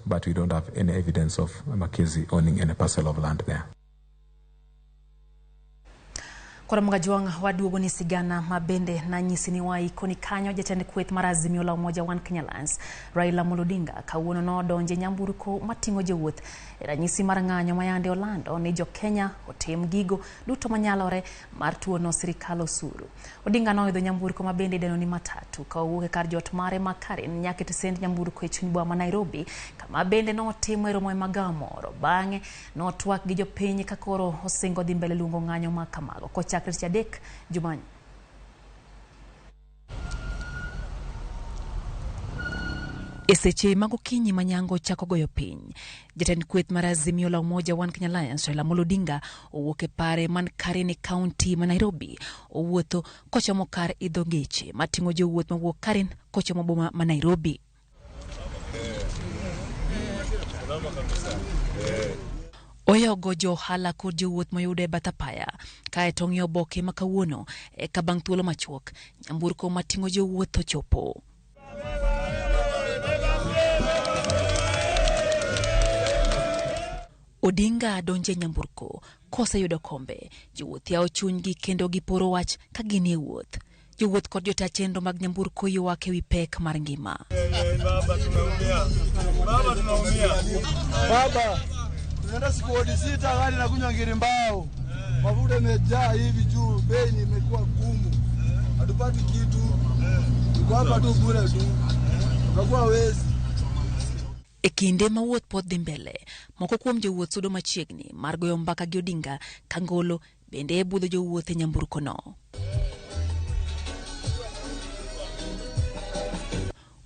but we don't have any evidence of Mackenzie owning any parcel of land there. Koro Mgajwang' waduogo ni sigana mabende nanyisi ni waiko ni kanyo jatend kweth mar Azimio la Umoja One Kenya Alliance Raila Amolo Odinga kawuono nodonje nyamburko mating'o jowuoth e ranyisi mar ng'anyo mayande olando ni jo-Kenya otim gigo duto manyalore mar tuono sirikal osuru. Odinga noidho nyamburko mabende idendo ni matatu ka owuok e kar jot mare ma Karen nyaka e tesend nyamburko e chuny boma ma Nairobi kama bende notimo e romo e magawa moro. Bang'e notwak gi jopiny ka koro osingo dhi mbele luongo ng'anyo ma kamago kochakre tich adek jumani. E seche mag okinyi ma nyango chako goyo piny, jatend kweth mar Azimio la Umoja One Kenya Alliance Raila Amolo Odinga owuok e pare man Karen e kaunti ma Nairobi, owuotho kochomo kar idho geche mating'o jowuoth mawuok Karen kochomo boma ma Nairobi. Oyogo jo ohala kod jowuoth moyudo e bath apaya kae to ong'iyo oboke ma kawuono eka bang' thuolo machuok nyamburko mating'o jowuoth ochopo. Odinga donjo e nyamburko koseyudo kombe, jowuoth yawo chunygi kendo giporo wach ka gin e wuoth. Jowuoth kod jota chenro mag nyamburko ywak ewi pek mar ngima. Baba, tunaenda siku hodi sita, gari nakunywa ngirimbao, mafuta imejaa hivi juu, bei imekuwa gumu, hatupati kitu, tuko hapa tu bure tu, tunakuwa wezi. E kinde ma wuoth pod dhi mbele, moko kuom jowuoth sudo machiegni mar goyo mbaka gi Odinga ka ngolo bende budho jowuoth e nyamburko no.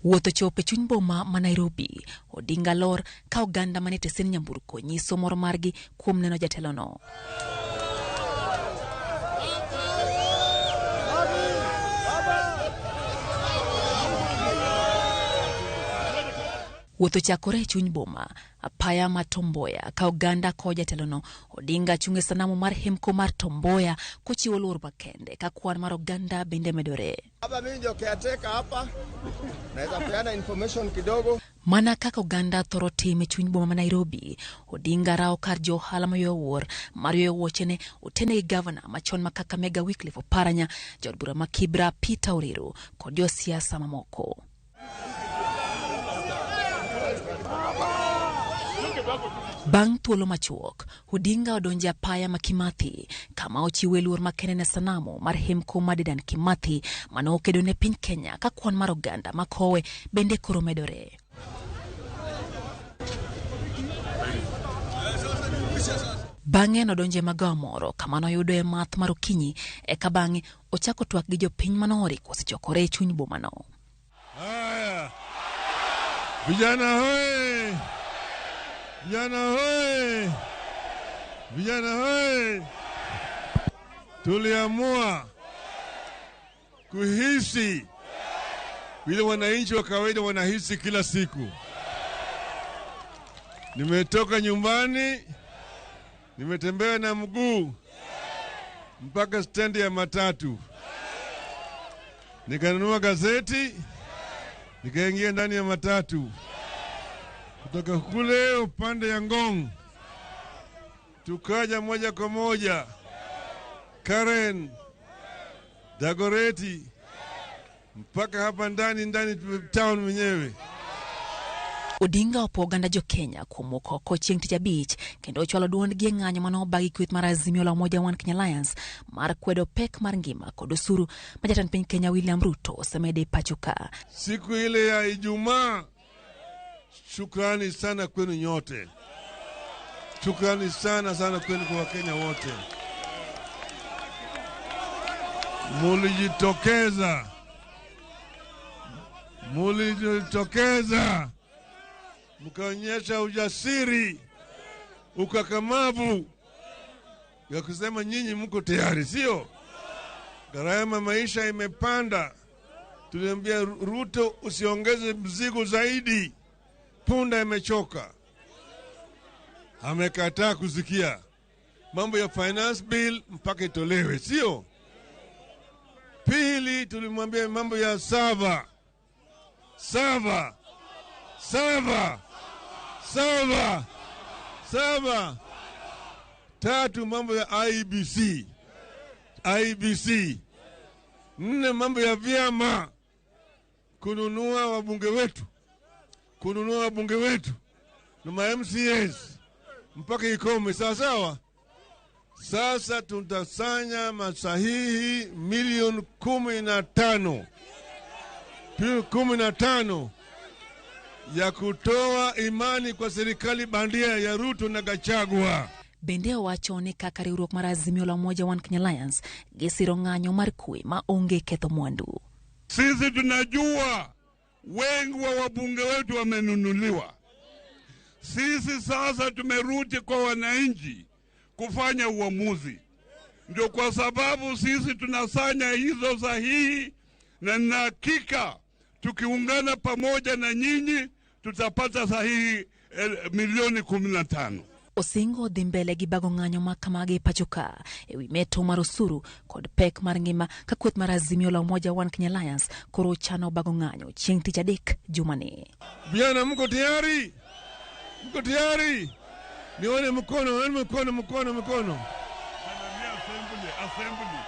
Wuoth ochopo e chuny boma ma Nairobi, Odinga lor ka oganda mane tesen nyamburko nyiso mor margi kuom neno jatelono. Wuoth ochakore e chuny boma, apaya ma Tom Mboya ka oganda kowo jatelono. Odinga chung' e sanamu mar hemko mar Tom Mboya kochiwo luor makende ka kwan mar oganda bende medore. Baba, mimi ndio caretaker hapa, naweza peana information kidogo. Mana kaka oganda thoro timo e chuny boma ma Nairobi, Odinga rawo kar jo ohala mayueyo wuor mar yweyo wuochene otene gi gavana machon ma Kakamega Wycliffe Oparanya, jaod bura ma Kibra Peter Oreru kod josiasa mamoko. Bang' thuolo machuok, Odinga odonjo e apaya ma Kimathi kama ochiwe luor makende ne sanamu mar hemko mar Dedan Kimathi mane okedo ne piny Kenya ka kwan mar oganda makowe bende koro medore. Bang'e nodonjo e magawa moro kama noyudoe math mar okinyi eka bang'e ochako twak gi jopiny manooriko osechokore e chuny bomano. Haya, vijana hoye! Vijana hoye! Vijana hoye! Tuliamua kuhisi vile wananchi wa kawaida wanahisi kila siku. Nimetoka nyumbani, nimetembea na mguu mpaka stendi ya matatu, nikanunua gazeti, nikaingia ndani ya matatu kutoka kule upande ya Ngong, tukaja moja kwa moja Karen, Dagoretti mpaka hapa ndani ndani town mwenyewe. Odinga opo oganda jo Kenya kuom wuok oko chieng' tich abich kendo ochwalo duondgi e ng'anyo mane obagi kweth mar Azimio la Umoja One Kenya Alliance mar kwedo pek mar ngima kod osuru ma jatend piny Kenya William Ruto osemedo e pacho ka. Siku ile ya Ijumaa, shukrani sana kwenu nyote, shukrani sana sana kwenu kwa Wakenya wote, mulijitokeza, mulijitokeza mkaonyesha ujasiri, ukakamavu ya kusema nyinyi mko tayari, sio? Gharama maisha imepanda. Tuliambia Ruto usiongeze mzigo zaidi, punda imechoka. Amekataa kusikia. Mambo ya finance bill mpaka itolewe, sio? Pili, tulimwambia mambo ya sava sava sava 7, 7. 3, mambo ya IEBC. IEBC. 4, mambo ya vyama kununua wabunge wetu, kununua wabunge wetu na ma MCAs mpaka ikome. Sawa sawa. Sasa tutasanya masahihi milioni 15, 15 ya kutoa imani kwa serikali bandia ya Ruto na Gachagua. Bende owacho ni kaka riwruok mar Azimio la Umoja One Kenya Alliance gisiro ng'anyo mar kwe ma onge ketho mwandu. Sisi tunajua wengi wa wabunge wetu wamenunuliwa. Sisi sasa tumerudi kwa wananchi kufanya uamuzi. Ndio kwa sababu sisi tunasanya hizo sahihi, na nina hakika tukiungana pamoja na nyinyi tutapata sahihi milioni 15. Osingo dhi mbele gi bago ng'anyo ma kamagi e pacho ka ewi meto mar osuru kod pek mar ngima ka kweth mar Azimio la Umoja One Kenya Alliance koro chano bago ng'anyo chieng' tich adek jumani. Vijana, mko tayari? Mko tayari? Nione mkono, nione mkono, mkono, mkono. Assembly, assembly.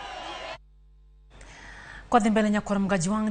Kwa dhi mbele nyakwar Mgajwang'.